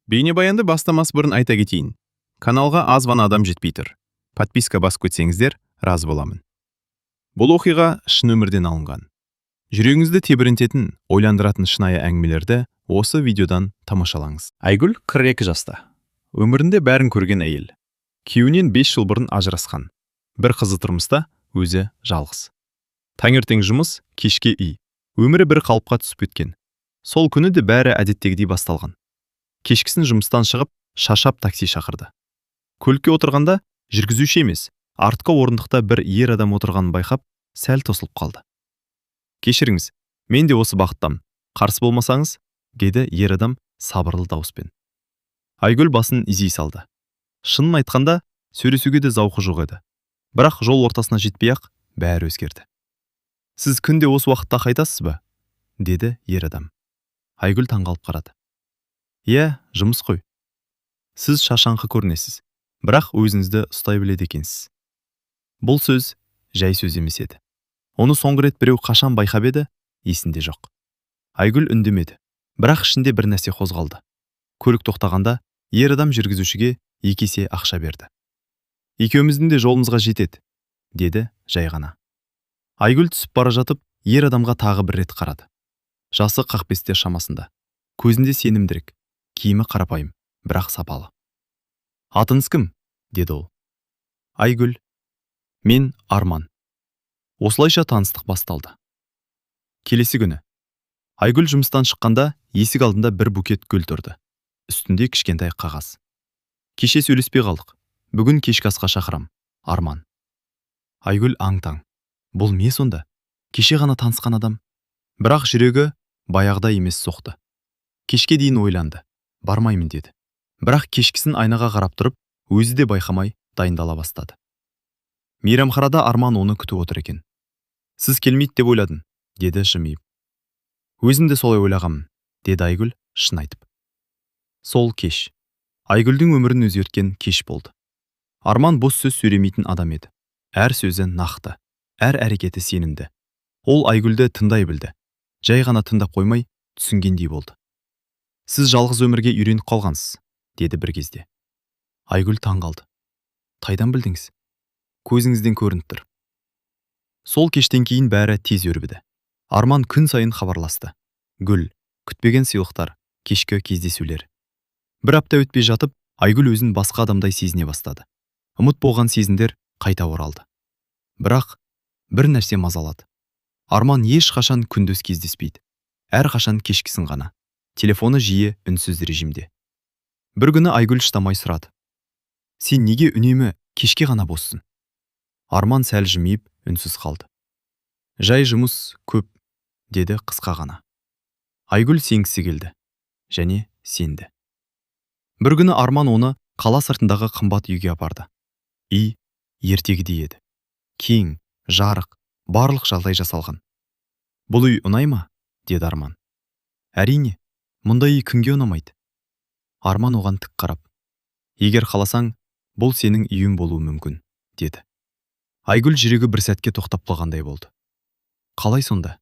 Бейнебаянды бастамас бұрын айта кетейін: каналға аз ғана адам жетпей тұр. Подписка басып кетсеңіздер, разы боламын. Бұл оқиға шын өмірден алынған. Жүрегіңізді тебірентетін, ойландыратын шынайы әңгімелерді осы видеодан тамашалаңыз. Айгүл 42 жаста. Өмірінде бәрін көрген әйел. Күйеуінен 5 жыл бұрын ажырасқан. Бір қызы тұрмыста, өзі жалғыз. Таңертең жұмыс, кешке үй. Өмірі бір қалыпқа түсіп кеткен. Сол күні де бәрі әдеттегідей басталған. Кешкісін жұмыстан шығып, шаршап, такси шақырды. Көлікке отырғанда жүргізуші емес, артқы орындықта бір ер адам отырғанын байқап, сәл тосылып қалды. «Кешіріңіз, мен де осы бағыттамын, қарсы болмасаңыз», – деді ер адам сабырлы дауыспен. Айгүл басын изей салды. Шынын айтқанда, сөйлесуге де зауқы жоқ еді. Бірақ жол ортасына жетпей ақ бәрі өзгерді. «Сіз күнде осы уақытта қайтасыз ба?» – деді ер адам. Айгүл таңғалып қарады. «Иә, жұмыс қой». «Сіз шаршаңқы көрінесіз, бірақ өзіңізді ұстай біледі екенсіз». Бұл сөз жай сөз емес еді. Оны соңғы рет біреу қашан байқап еді, есінде жоқ. Айгүл үндемеді, бірақ ішінде бір нәрсе қозғалды. Көлік тоқтағанда ер адам жүргізушіге екі есе ақша берді. «Екеуміздің де жолымызға жетеді», – деді жай ғана. Айгүл түсіп бара жатып ер адамға тағы бір рет қарады. Жасы 45-тер шамасында. Көзінде сенімдірек. Киімі қарапайым, бірақ сапалы. «Атыңыз кім?» – деді ол. «Айгүл». «Мен Арман». Осылайша таныстық басталды. Келесі күні Айгүл жұмыстан шыққанда есік алдында бір букет гүл тұрды. Үстінде кішкентай қағаз: «Кеше сөйлеспей қалдық, бүгін кешкі асқа шақырам. Арман». Айгүл аң-таң. Бұл не сонда? Кеше ғана танысқан адам. Бірақ жүрегі баяғыдай емес соқты. Кешке дейін ойланды. Бармаймын деді. Бірақ кешкісін айнаға қарап тұрып, өзі де байқамай дайындала бастады. Мейрамханада Арман оны күтіп отыр екен. «Сіз келмейді деп ойладым», – деді жымиып. «Өзім де солай ойлағанмын», – деді Айгүл шын айтып. Сол кеш Айгүлдің өмірін өзгерткен кеш болды. Арман бос сөз сөйлемейтін адам еді. Әр сөзі нақты, әр әрекеті сенімді. Ол Айгүлді тыңдай білді. Жай ғана тыңдап қоймай, түсінгендей болды. «Сіз жалғыз өмірге үйреніп қалғансыз», – деді бір кезде. Айгүл таң қалды. «Қайдан білдіңіз?» «Көзіңізден көрініп тұр». Сол кештен кейін бәрі тез өрбіді. Арман күн сайын хабарласты. Гүл, күтпеген сыйлықтар, кешкі кездесулер. Бір апта өтпей жатып Айгүл өзін басқа адамдай сезіне бастады. Ұмыт болған сезімдер қайта оралды. Бірақ бір нәрсе мазалады: Арман ешқашан күндіз кездеспейді, әрқашан кешкісін ғана. Телефоны жиі үнсіз режимде. Бір күні Айгүл шыдамай сұрады: «Сен неге үнемі кешке ғана боссың?» Арман сәл жымиып, үнсіз қалды. «Жай жұмыс көп», – деді қысқа ғана. Айгүл сенгісі келді және сенді. Бір күні Арман оны қала сыртындағы қымбат үйге апарды. Үй ертегідей еді: кең, жарық, барлық жағдай жасалған. «Бұл үй ұнай ма?» – деді Арман. «Әрине, мұндай үй кімге ұнамайды?» Арман оған тік қарап: «Егер қаласаң, бұл сенің үйің болуы мүмкін», – деді. Айгүл жүрегі бір сәтке тоқтап қалғандай болды. «Қалай сонда?»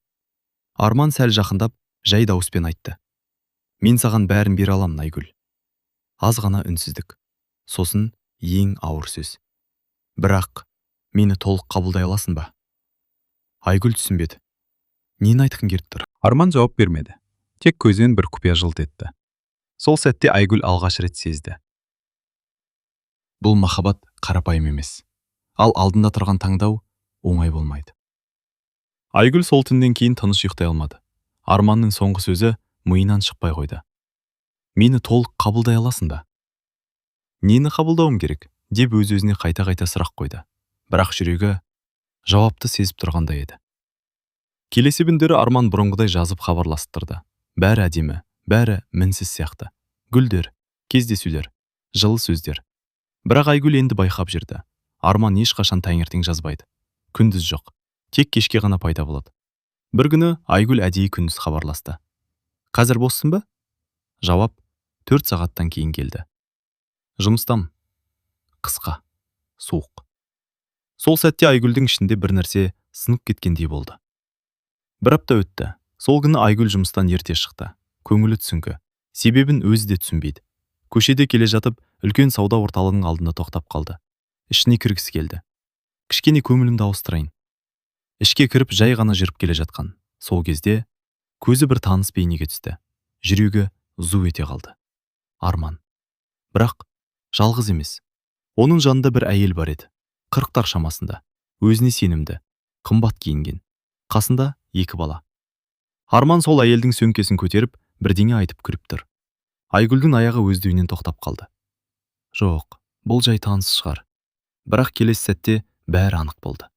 Арман сәл жақындап, жай дауыспен айтты: «Мен саған бәрін бере аламын, Айгүл». Аз ғана үнсіздік, сосын ең ауыр сөз: «Бірақ мені толық қабылдай аласың ба?» Айгүл түсінбеді. Нені айтқың келіп тұр? Арман жауап бермеді, тек көзінен бір құпия жылт етті. Сол сәтте Айгүл алғаш рет сезді: Бұл махаббат қарапайым емес, ал алдында тұрған таңдау оңай болмайды. Айгүл сол түннен кейін тыныш ұйықтай алмады. Арманның соңғы сөзі миынан шықпай қойды: «Мені толық қабылдай аласың ба?» Нені қабылдауым керек деп өз өзіне қайта-қайта сұрақ қойды. Бірақ жүрегі жауапты сезіп тұрғандай еді. Келесі күндері Арман бұрынғыдай жазып, хабарласып тұрды. Бәрі әдемі, бәрі мінсіз сияқты: гүлдер, кездесулер, жылы сөздер. Бірақ Айгүл енді байқап жүрді: Арман ешқашан таңертең жазбайды, күндіз жоқ, тек кешке ғана пайда болады. Бір күні Айгүл әдейі күндіз хабарласты: «Қазір боссың ба?» Жауап 4 сағаттан кейін келді: «Жұмыстам». Қысқа, суық. Сол сәтте Айгүлдің ішінде бір нәрсе сынып кеткендей болды. Бір апта өтті. Сол күні Айгүл жұмыстан ерте шықты. Көңілі түсіңкі, себебін өзі де түсінбейді. Көшеде келе жатып, үлкен сауда орталығының алдында тоқтап қалды. Ішіне кіргісі келді. «Кішкене көңілімді ауыстырайын». Ішке кіріп, жай ғана жүріп келе жатқан. Сол кезде көзі бір таныс бейнеге түсті. Жүрегі зу ете қалды. Арман. Бірақ жалғыз емес. Оның жанында бір әйел бар еді. 40-тар шамасында. Өзіне сенімді, қымбат киінген. Қасында екі бала. Арман сол әйелдің сөмкесін көтеріп, бірдеңе айтып күліп тұр. Айгүлдің аяғы өздігінен тоқтап қалды. Жоқ, бұл жай таныс шығар. Бірақ келесі сәтте бәрі анық болды.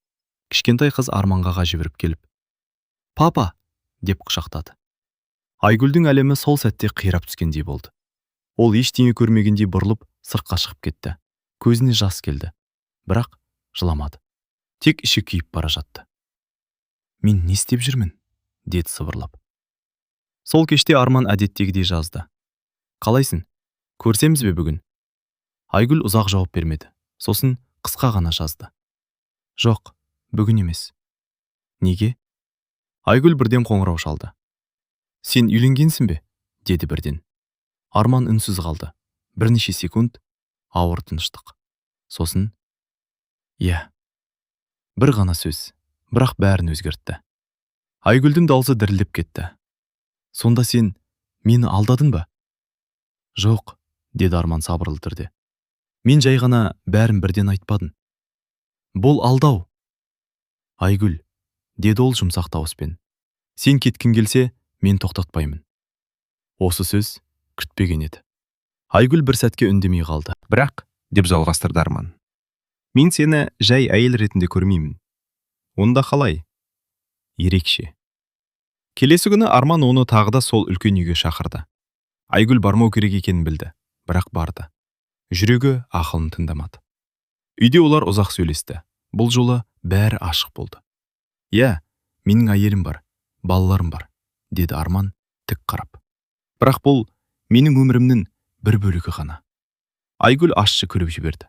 Кішкентай қыз Арманға жүгіріп келіп, «Папа!» деп құшақтады. Айгүлдің әлемі сол сәтте қирап түскендей болды. Ол ештеңе көрмегендей бұрылып, сыртқа шығып кетті. Көзіне жас келді. Бірақ жыламады. Тек іші күйіп бара жатты. «Мен не істеп жүрмін?» деді сыбырлап. Сол кеште Арман әдеттегідей жазды. «Қалайсың? Көрісеміз бе бүгін?» Айгүл ұзақ жауап бермеді. Сосын қысқа ғана жазды. «Жоқ, бүгін емес». «Неге?» Айгүл бірден қоңырау шалды. «Сен үйленгенсің бе?» деді бірден. Арман үнсіз қалды. Бірнеше секунд ауыр тыныштық. Сосын: «Иә». Бір ғана сөз, бірақ бәрін өзгертті. Айгүлдің даусы дірілдеп кетті. «Сонда сен мені алдадың ба?» «Жоқ», деді Арман сабырлы түрде. «Мен жай ғана бәрін бірден айтпадым». «Бұл алдау». «Айгүл», деді ол жұмсақ дауыспен. «Сен кеткің келсе, мен тоқтатпаймын». Осы сөз күтпеген еді. Айгүл бір сәтке үндемей қалды. «Бірақ», деп жалғастырды Арман, «мен сені жай әйел ретінде көрмеймін». «Онда қалай?» «Ерекше». Келесі күні Арман оны тағы да сол үлкен үйге шақырды. Айгүл бармау керек екенін білді, бірақ барды. Жүрегі ақылын тыңдамады. Үйде олар ұзақ сөйлесті. Бұл жолы бәрі ашық болды. «Иә, менің әйелім бар, балаларым бар», деді Арман тік қарап. «Бірақ бұл менің өмірімнің бір бөлігі ғана». Айгүл ащы күліп жіберді.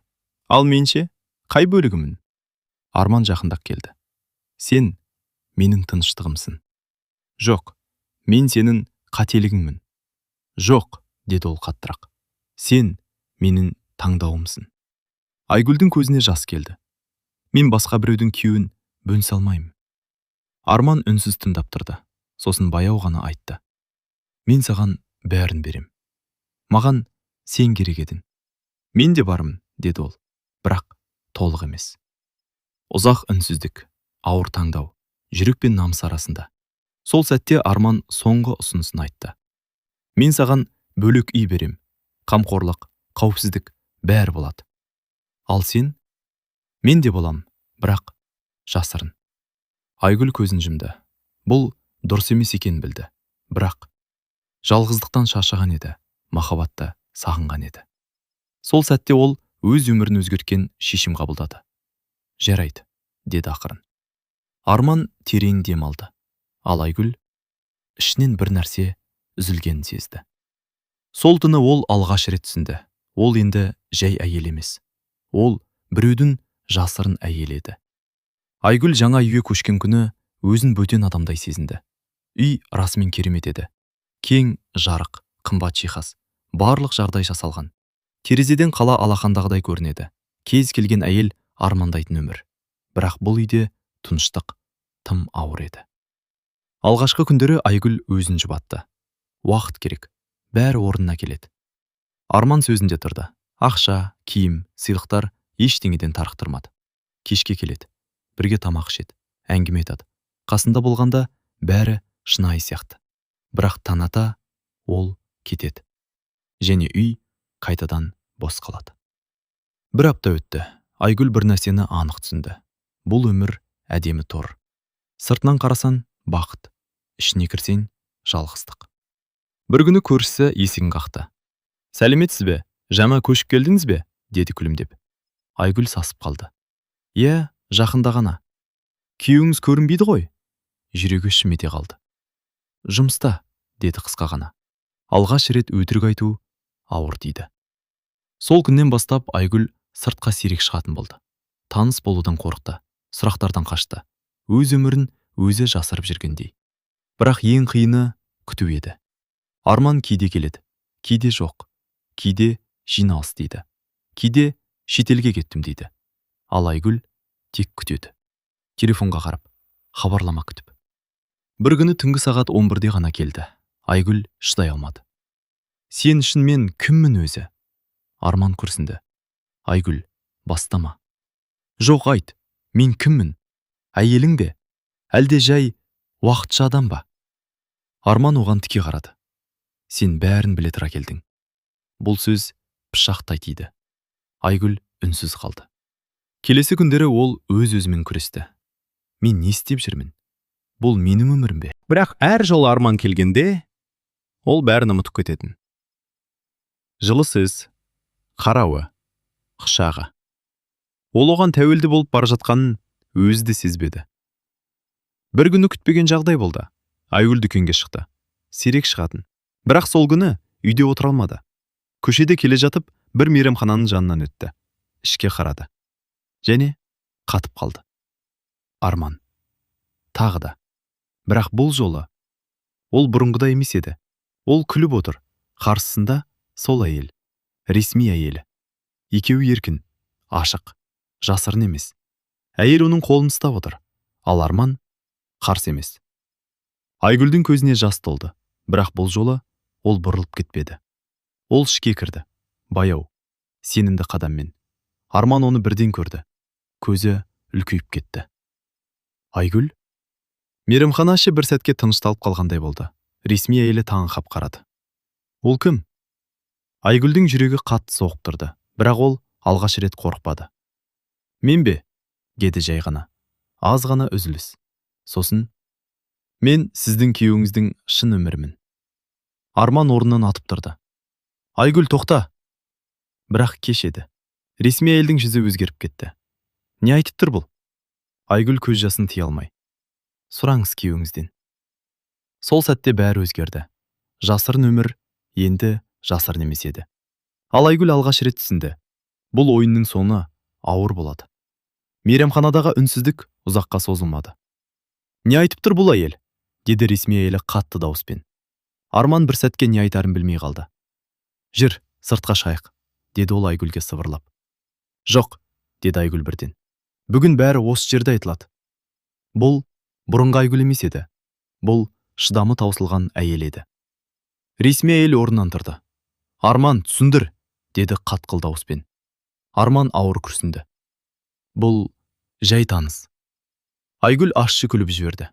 «Ал мен ше, қай бөлігімін?» Арман жақындап келді. «Сен менің тыныштығымсың». «Жоқ, мен сенің қателігіңмін». «Жоқ», деді ол қаттырақ. «Сен менің таңдауымсың». Айгүлдің көзіне жас келді. «Мен басқа біреудің күйеуін бөлісе алмаймын». Арман үнсіз тыңдап тұрды. Сосын баяу ғана айтты. «Мен саған бәрін берем. Маған сен керек едің». «Мен де бармын», деді ол. «Бірақ толық емес». Ұзақ үнсіздік, ауыр таңдау, жүрек пен намыс арасында. Сол сәтте Арман соңғы ұсынысын айтты. «Мен саған бөлек үй берем. Қамқорлық, қауіпсіздік, бәрі болады. Ал сен?» «Мен де болам, бірақ жасырын». Айгүл көзін жұмды. Бұл дұрыс емес екенін білді. Бірақ жалғыздықтан шаршаған еді, махаббатты сағынған еді. Сол сәтте ол өз өмірін өзгерткен шешім қабылдады. «Жарайды», деді ақырын. Арман терең дем алды. Ал Айгүл ішінен бір нәрсе үзілгенін сезді. Сол түні ол алғаш рет түсінді. Ол енді жай әйел емес. Ол біреудің жасырын әйелі еді. Айгүл жаңа үйге көшкен күні өзін бөтен адамдай сезінді. Үй расымен керемет еді. Кең, жарық, қымбат жиһаз. Барлық жағдай жасалған. Терезеден қала алақандағыдай көрінеді. Кез келген әйел армандайтын өмір. Бірақ бұл үйде тыныштық тым ауыр еді. Алғашқы күндері Айгүл өзін жұбатты. Уақыт керек. Бәрі орнына келеді. Арман сөзінде тұрды. Ақша, киім, сыйлықтар ештеңеден тарықтырмады. Кешке келеді. Бірге тамақ ішеді, әңгіме айтады. Қасында болғанда бәрі шынайы сияқты. Бірақ таң ата ол кетеді. Және үй қайтадан бос қалады. Бір апта өтті. Айгүл бір нәрсені анық түсінді. Бұл өмір әдемі тор. Сыртынан қарасаң бақыт, ішіне кірсең жалғыздық. Бір күні көршісі есігін қақты. «Сәлеметсіз бе? Жаңа көшіп келдіңіз бе?» деді күлімдеп. Айгүл сасып қалды. «Иә, жақында ғана». «Күйеуіңіз көрінбейді ғой?» Жүрегі шым ете қалды. «Жұмыста», деді қысқа ғана. Алғаш рет өтірік айту ауыр тиді. Сол күннен бастап Айгүл сыртқа сирек шығатын болды. Таныс болудан қорықты, сұрақтардан қашты. Өз өмірін өзі жасырып жүргендей. Бірақ ең қиыны күту еді. Арман кейде келеді, кейде жоқ. Кейде жиналыс дейді, кейде шетелге кеттім дейді. Ал Айгүл тек күтеді. Телефонға қарап, хабарлама күтіп. Бір күні түнгі сағат 11-де ғана келді. Айгүл шыдай алмады. «Сен үшін мен кіммін өзі?» Арман күрсінді. «Айгүл, бастама». «Жоқ, айт, мен кіммін? Әйелің бе? Әлде жай уақытша адам ба?» Арман оған тіке қарады. «Сен бәрін біле тұра келдің». Бұл сөз пышақтай тиді. Айгүл үнсіз қалды. Келесі күндері ол өз-өзімен күресті. «Мен не істеп жүрмін? Бұл менің өмірім бе?» Бірақ әр жолы Арман келгенде, ол бәрін ұмытып кететін. Жылы сөз, қарауы, құшағы. Ол оған тәуелді болып бара жатқанын өзі де сезбеді. Бір күні күтпеген жағдай болды. Айгүл дүкенге шықты. Сирек шығатын. Бірақ сол күні үйде отыра алмады. Көшеде келе жатып, бір мейрамхананың жанынан өтті. Ішке қарады. Және қатып қалды. Арман. Тағы да. Бірақ бұл жолы ол бұрынғыдай емес еді. Ол күліп отыр. Қарсысында сол әйел. Ресми әйелі. Екеуі еркін, ашық, жасырын емес. Әйел оның қолын ұстап отыр. Ал Арман қарсы емес. Айгүлдің көзіне жас толды. Бірақ бұл жолы ол бұрылып кетпеді. Ол ішке кірді. Баяу, сенімді қадаммен. Арман оны бірден көрді. Көзі үлкейіп кетті. «Айгүл?» Мейрамхана іші бір сәтке тынышталып қалғандай болды. Ресми әйелі таңырқап қарады. «Ол кім?» Айгүлдің жүрегі қатты соғып тұрды. Бірақ ол алғаш рет қорықпады. «Мен бе?» деді жай ғана. Аз ғана үзіліс. Сосын: «Мен сіздің күйеуіңіздің шын өмірімін». Арман орнынан атып тұрды. «Айгүл, тоқта!» Бірақ кеш еді. Ресми әйелдің жүзі өзгеріп кетті. «Не айтып тұр бұл?» Айгүл көз жасын тыя алмай: «Сұраңыз күйеуіңізден». Сол сәтте бәрі өзгерді. Жасырын өмір енді жасырын емес еді. Ал Айгүл алғаш рет түсінді. Бұл ойынның соңы ауыр болады. Мейрамханадағы үнсіздік ұзаққа созылмады. «Не айтып тұр бұл әйел?» деді ресми әйелі қатты дауыспен. Арман бір сәтке не айтарын білмей қалды. «Жүр, сыртқа шығайық», деді ол Айгүлге сыбырлап. «Жоқ», деді Айгүл бірден. «Бүгін бәрі осы жерде айтылады». Бұл бұрынғы Айгүл емес еді. Бұл шыдамы таусылған әйел еді. Ресми әйел орнынан тұрды. «Арман, түсіндір», деді қатқыл дауыспен. Арман ауыр күрсінді. «Бұл жай таныс». Айгүл ащы күліп жіберді.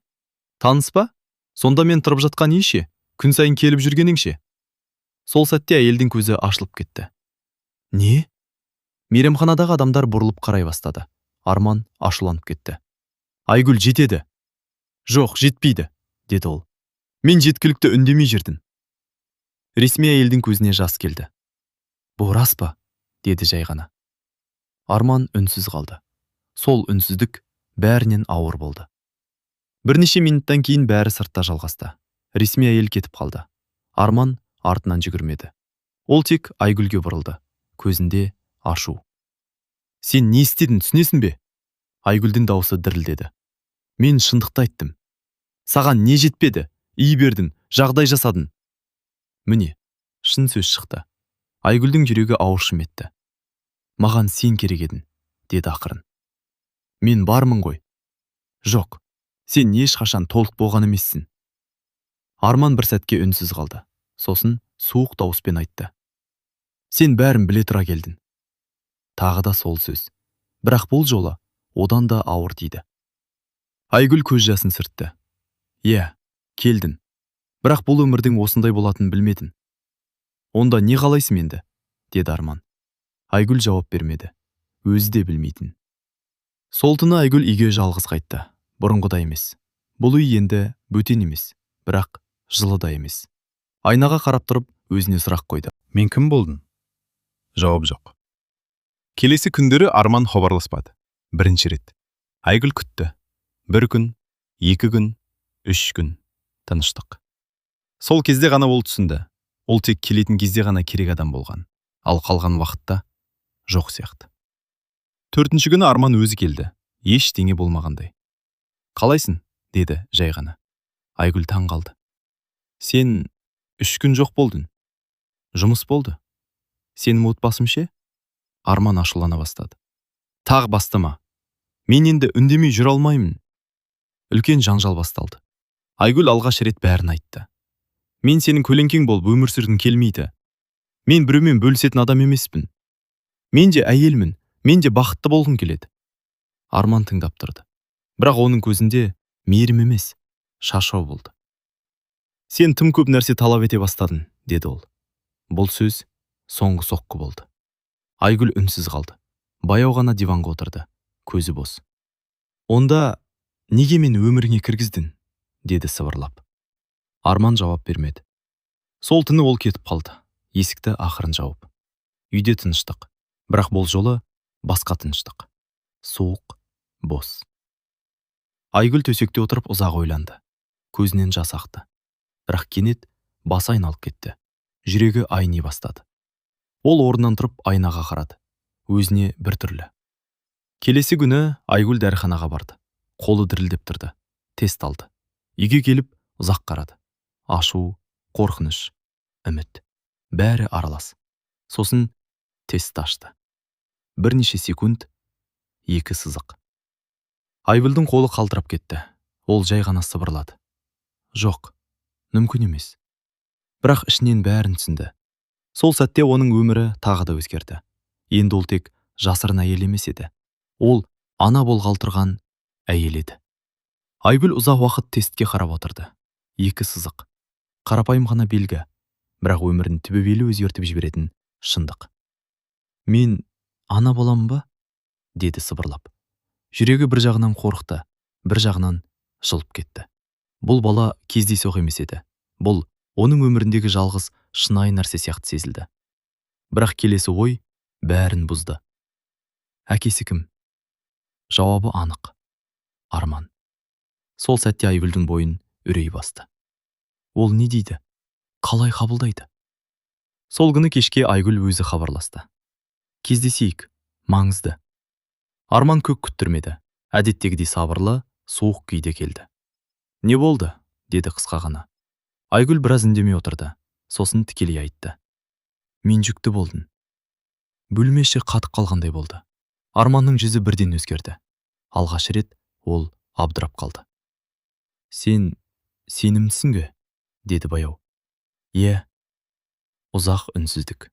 «Таныс па? Сонда мен тұрып жатқан үй ше? Күн сайын келіп жүргенің ше?» Сол сәтте әйелдің көзі ашылып кетті. «Не?» Мейрамханадағы адамдар бұрылып қарай бастады. Арман ашуланып кетті. «Айгүл, жетеді». «Жоқ, жетпейді», деді ол. «Мен жеткілікті үндемей жүрдім». Ресми әйелдің көзіне жас келді. «Бұл рас па?» деді жай ғана. Арман үнсіз қалды. Сол үнсіздік бәрінен ауыр болды. Бірнеше минуттан кейін бәрі сыртта жалғасты. Ресми әйел кетіп қалды. Арман артынан жүгірмеді. Ол тек Айгүлге бұрылды. Көзінде ашу. «Сен не істедің, түсінесің бе?» Айгүлдің даусы дірілдеді. «Мен шындықты айттым. Саған не жетпеді? Үй бердім, жағдай жасадым». Міне, шын сөз шықты. Айгүлдің жүрегі ауыр шым етті. «Маған сен керек едің», деді ақырын. «Мен бармын ғой». «Жоқ, сен ешқашан толық болған емессің». Арман бір сәтке үнсіз қалды. Сосын суық дауыспен айтты: «Сен бәрін біле тұра келдің». Тағы да сол сөз. Бірақ бұл жолы одан да ауыр тиді. Айгүл көз жасын сүртті. «Иә, келдім. Бірақ бұл өмірдің осындай болатынын білмедім». «Онда не қалайсың енді?» деді Арман. Айгүл жауап бермеді. Өзі де білмейтін. Сол түні Айгүл үйге жалғыз қайтты. Бұрынғыдай емес. Бұл үй енді бөтен емес, бірақ жылы да емес. Айнаға қарап тұрып, өзіне сұрақ қойды. «Мен кім болдым?» Жауап жоқ. Келесі күндері Арман хабарласпады. Бірінші рет. Айгүл күтті. Бір күн, 2 күн, 3 күн. Тыныштық. Сол кезде ғана ол түсінді. Ол тек келетін кезде ғана керек адам болған. Ал қалған уақытта жоқ сияқты. Төртінші күні Арман өзі келді. Ештеңе болмағандай. «Қалайсың?» деді жай ғана. Айгүл таң қалды. «Сен 3 күн жоқ болдың». «Жұмыс болды». Сенің отбасым ше? Арман ашулана бастады. Тағы бастама. Мен енді үндемей жүре алмаймын. Үлкен жанжал басталды. Айгүл алғаш рет бәрін айтты. Мен сенің көлеңкең болып өмір сүргім келмейді. Мен біреумен бөлісетін адам емеспін. Мен де әйелмін, мен де бақытты болғым келеді. Арман тыңдап тұрды. Бірақ оның көзінде мейірім емес, шаршау болды. Сен тым көп нәрсе талап ете бастадың, деді ол. Бұл сөз соңғы соққы болды. Айгүл үнсіз қалды. Баяу ғана диванға отырды, көзі бос. Онда неге мені өміріңе кіргіздің? Деді сыбырлап. Арман жауап бермеді. Сол түні ол кетіп қалды, есікті ақырын жауып. Үйде тыныштық. Бірақ бұл жолы басқа тыныштық. Суық, бос. Айгүл төсекте отырып ұзақ ойланды. Көзінен жас ақты. Бірақ кенет басы айналып кетті. Жүрегі айни бастады. Ол орнынан тұрып айнаға қарады. Өзіне біртүрлі. Келесі күні Айгүл дәріханаға барды. Қолы дірілдеп тұрды. Тест алды. Үйге келіп ұзақ қарады. Ашу, қорқыныш, үміт. Бәрі аралас. Сосын тестті ашты. Бірнеше секунд, екі сызық. Айгүлдің қолы қалтырап кетті. Ол жай ғана сыбырлады. Жоқ, мүмкін емес. Бірақ ішінен бәрін түсінді. Сол сәтте оның өмірі тағы да өзгерді. Енді ол тек жасырын әйел емес еді. Ол ана болғалы тұрған әйел еді. Айгүл ұзақ уақыт тестке қарап отырды. Екі сызық. Қарапайым ғана белгі, бірақ өмірін түбегейлі өзгертіп жіберетін шындық. Мен ана боламын ба? Деді сыбырлап. Жүрегі бір жағынан қорықты, бір жағынан жылып кетті. Бұл бала кездейсоқ емес еді. Бұл оның өміріндегі жалғыз шынайы нәрсе сияқты сезілді. Бірақ келесі ой бәрін бұзды. Әкесі кім? Жауабы анық. Арман. Сол сәтте Айгүлдің бойын үрей басты. Ол не дейді? Қалай қабылдайды? Сол күні кешке Айгүл өзі хабарласты. Кездесейік, маңызды. Арман көп күттірмеді. Әдеттегідей сабырлы, суық күйде келді. Не болды? Деді қысқа ғана. Айгүл біраз үндемей отырды. Сосын тікелей айтты. Мен жүкті болдым. Бөлме іші қатып қалғандай болды. Арманның жүзі бірден өзгерді. Алғаш рет ол абдырап қалды. Сен сенімдісің бе? Деді баяу. Иә. Ұзақ үнсіздік.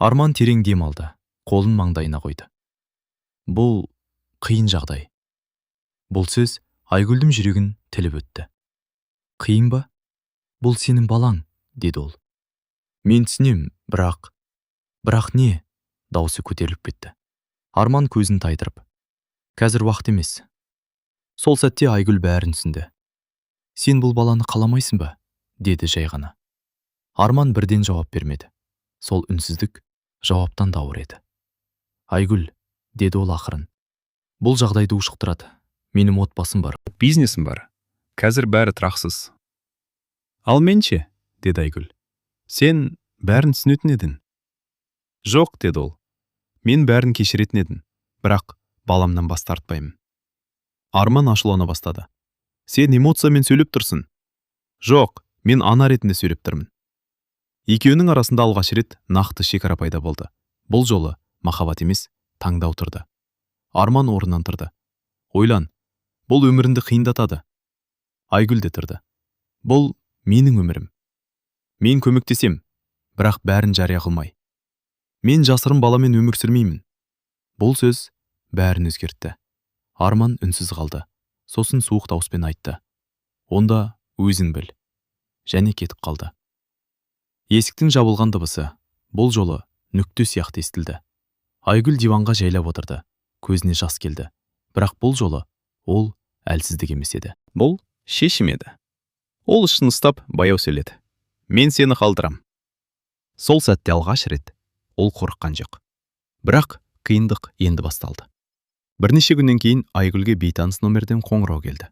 Арман терең дем алды, қолын маңдайына қойды. Бұл қиын жағдай. Бұл сөз Айгүлдің жүрегін тіліп өтті. Қиын ба? Бұл сенің балаң, деді ол. Мен түсінем, бірақ... Бірақ не? Даусы көтеріліп кетті. Арман көзін тайдырып. Қазір уақыт емес. Сол сәтте Айгүл бәрін түсінді. Сен бұл баланы қаламайсың ба? Деді жай ғана. Арман бірден жауап бермеді. Сол үнсіздік жауаптан да ауыр еді. Айгүл, деді ол ақырын. Бұл жағдайды ушықтырады. Менің отбасым бар. Бизнесім бар. Қазір бәрі тұрақсыз. Ал мен ше? Деді Айгүл. Сен бәрін түсінетін едің. Жоқ, деді ол. Мен бәрін кешіретін едім. Бірақ баламнан бас тартпаймын. Арман ашулана бастады. Сен эмоциямен сөйлеп тұрсың. Жоқ, мен ана ретінде сөйлеп тұрмын. Екеуінің арасында алғаш рет нақты шекара пайда болды. Бұл жолы махаббат емес, таңдау тұрды. Арман орнынан тұрды. Ойлан, бұл өміріңді қиындатады. Айгүл де тұрды. Бұл менің өмірім. Мен көмектесем, бірақ бәрін жария қылмай. Мен жасырын баламен өмір сүрмеймін. Бұл сөз бәрін өзгертті. Арман үнсіз қалды. Сосын суық дауыспен айтты. Онда өзің біл. Және кетіп қалды. Есіктің жабылған дыбысы бұл жолы нүкте сияқты естілді. Айгүл диванға жайлап отырды. Көзіне жас келді. Бірақ бұл жолы ол әлсіздік емес еді. Бұл шешім еді. Ол ішін ұстап баяу сөйледі. Мен сені қалдырам. Сол сәтте алғаш рет ол қорыққан жоқ. Бірақ қиындық енді басталды. Бірнеше күннен кейін Айгүлге бейтаныс номерден қоңырау келді.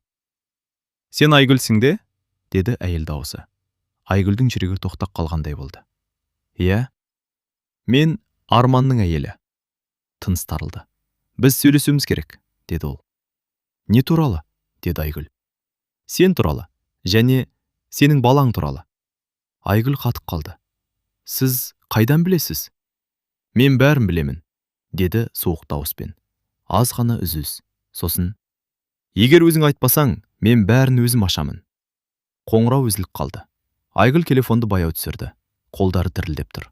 Сен Айгүлсің де? Деді әйел дауысы. Айгүлдің жүрегі тоқтап қалғандай болды. Иә. Мен Арманның әйелі. Тыныс тарылды. Біз сөйлесуіміз керек, деді ол. Не туралы? Деді Айгүл. Сен туралы және сенің балаң туралы. Айгүл қатып қалды. Сіз қайдан білесіз? Мен бәрін білемін, деді суық дауыспен. Аз ғана үзіліс. Сосын: «Егер өзің айтпасаң, мен бәрін өзім ашамын». Қоңырау үзіліп қалды. Айгүл телефонды баяу түсірді. Қолдары дірілдеп тұр.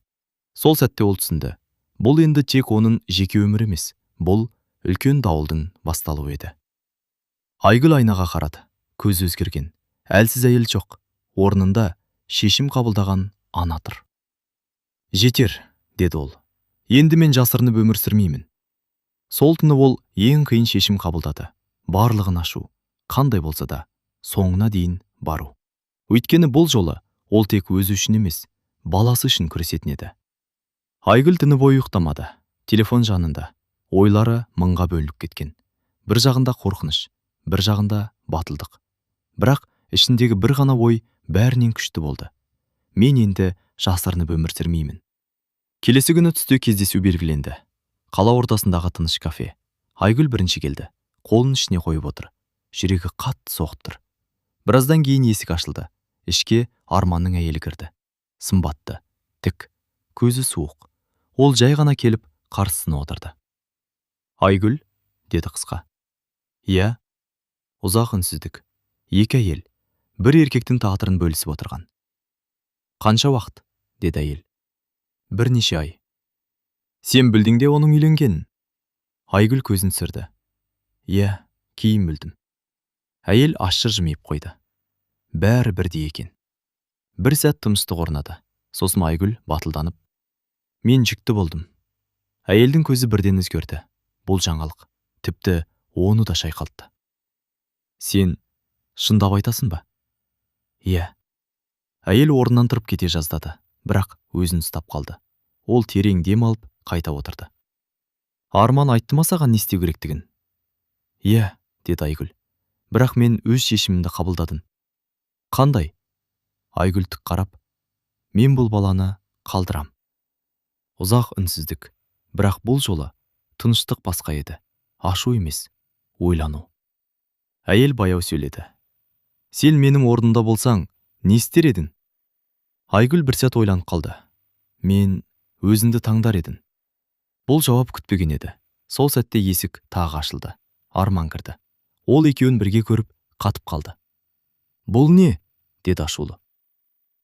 Сол сәтте ол түсінді: бұл енді тек оның жеке өмірі емес, бұл үлкен дауылдың басталуы еді. Айгүл айнаға қарады. Көзі өзгерген. Әлсіз әйел жоқ. Орнында шешім қабылдаған ана тұр. «Жетер», деді ол. «Енді мен жасырынып өмір сүрмеймін». Сол түні ол ең қиын шешім қабылдады. Барлығын ашу, қандай болса да, соңына дейін бару. Өйткені бұл жолы ол тек өзі үшін емес, баласы үшін күресетін еді. Айгүл түні бойы ұйықтамады. Телефон жанында. Ойлары мыңға бөлініп кеткен. Бір жағында қорқыныш, бір жағында батылдық. Бірақ ішіндегі бір ғана ой бәрінен күшті болды: «Мен енді жасырынып өмір сүрмеймін». Келесі күні түсте кездесу белгіленді. Қала ортасындағы тыныш кафе. Айгүл бірінші келді. Қолын ішіне қойып отыр. Жүрегі қатты соғып тұр. Біраздан кейін есік ашылды. Ішке Арманның әйелі кірді. Сымбатты, тік, көзі суық. Ол жай ғана келіп қарсысына отырды. «Айгүл», деді қысқа. «Иә». Ұзақ үнсіздік. Екі әйел бір еркектің тағдырын бөлісіп отырған. «Қанша уақыт?» деді әйел. «Бірнеше ай». «Сен білдің де оның үйленгенін?» Айгүл көзін түсірді. «Иә, кейін білдім». Әйел ащы жымиып қойды. Бәрі бірдей екен. Бір сәт тыныштық орнады. Сосын Айгүл батылданып: «Мен жүкті болдым». Әйелдің көзі бірден өзгерді. Бұл жаңалық тіпті оны да шайқалтты. «Сен шындап айтасың ба?» «Иә». Әйел орнынан тұрып кете жаздады, бірақ өзін ұстап қалды. Ол терең дем алып, қайта отырды. «Арман айтты ма саған не істеу керектігін?» «Иә», деді Айгүл. «Бірақ мен өз шешімімді қабылдадым». «Қандай?» Айгүл тік қарап: «Мен бұл баланы қалдырам». Ұзақ үнсіздік. Бірақ бұл жолы тыныштық басқа еді. Ашу емес, ойлану. Әйел баяу сөйледі: «Сен менің орнымда болсаң, не істер едің?» Айгүл бір сәт ойланып қалды. «Мен өзіңді таңдар едім». Бұл жауап күтпеген еді. Сол сәтте есік тағы ашылды. Арман кірді. Ол екеуін бірге көріп, қатып қалды. «Бұл не?» деді ашулы.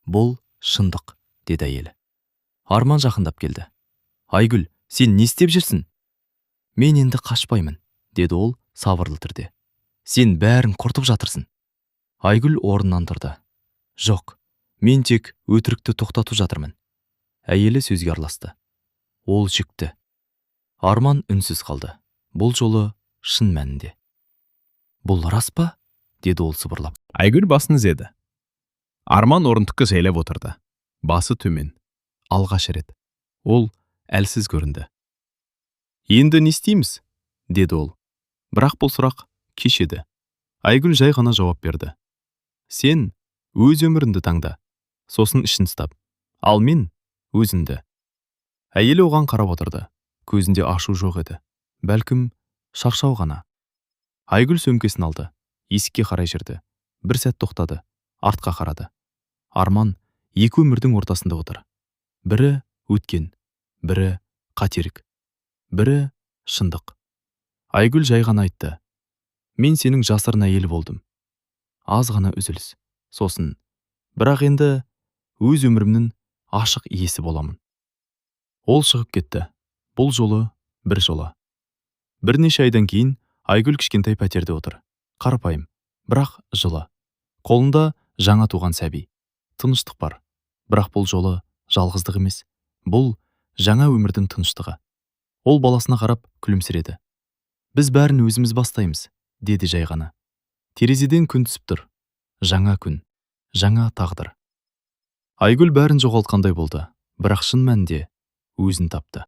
«Бұл шындық», деді әйелі. Арман жақындап келді. «Айгүл, сен не істеп жүрсің?» «Мен енді қашпаймын», деді ол сабырлы түрде. «Сен бәрін құртып жатырсың». Айгүл орнынан тұрды. «Жоқ, мен тек өтірікті тоқтатып жатырмын». Әйелі сөзге араласты: «Ол жүкті». Арман үнсіз қалды. Бұл жолы шын мәнінде. «Бұл рас па?» деді ол сыбырлап. Айгүл басын изеді. Арман орындыққа жайлап отырды. Басы төмен. Алғаш рет ол әлсіз көрінді. «Енді не істейміз?» деді ол. Бірақ бұл сұрақ кеш еді. Айгүл жай ғана жауап берді: «Сен өз өміріңді таңда». Сосын ішін ұстап: «Ал мен өзімді». Әйелі оған қарап отырды. Көзінде ашу жоқ еді, бәлкім, шаршау ғана. Айгүл сөмкесін алды, есікке қарай жүрді. Бір сәт тоқтады, артқа қарады. Арман екі өмірдің ортасында отыр: бірі өткен, бірі қателік, бірі шындық. Айгүл жай ғана айтты: «Мен сенің жасырын әйел болдым». Аз ғана үзіліс. Сосын: «Бірақ енді өз өмірімнің ашық иесі боламын». Ол шығып кетті. Бұл жолы бір жола. Бірнеше айдан кейін Айгүл кішкентай пәтерде отыр. Қарапайым, бірақ жылы. Қолында жаңа туған сәби. Тыныштық бар, бірақ бұл жолы жалғыздық емес, бұл жаңа өмірдің тыныштығы. Ол баласына қарап күлімсіреді. «Біз бәрін өзіміз бастаймыз», деді жай ғана. Терезеден күн түсіп тұр. Жаңа күн, жаңа тағдыр. Айгүл бәрін жоғалтқандай болды, бірақ шын мәнінде өзін тапты.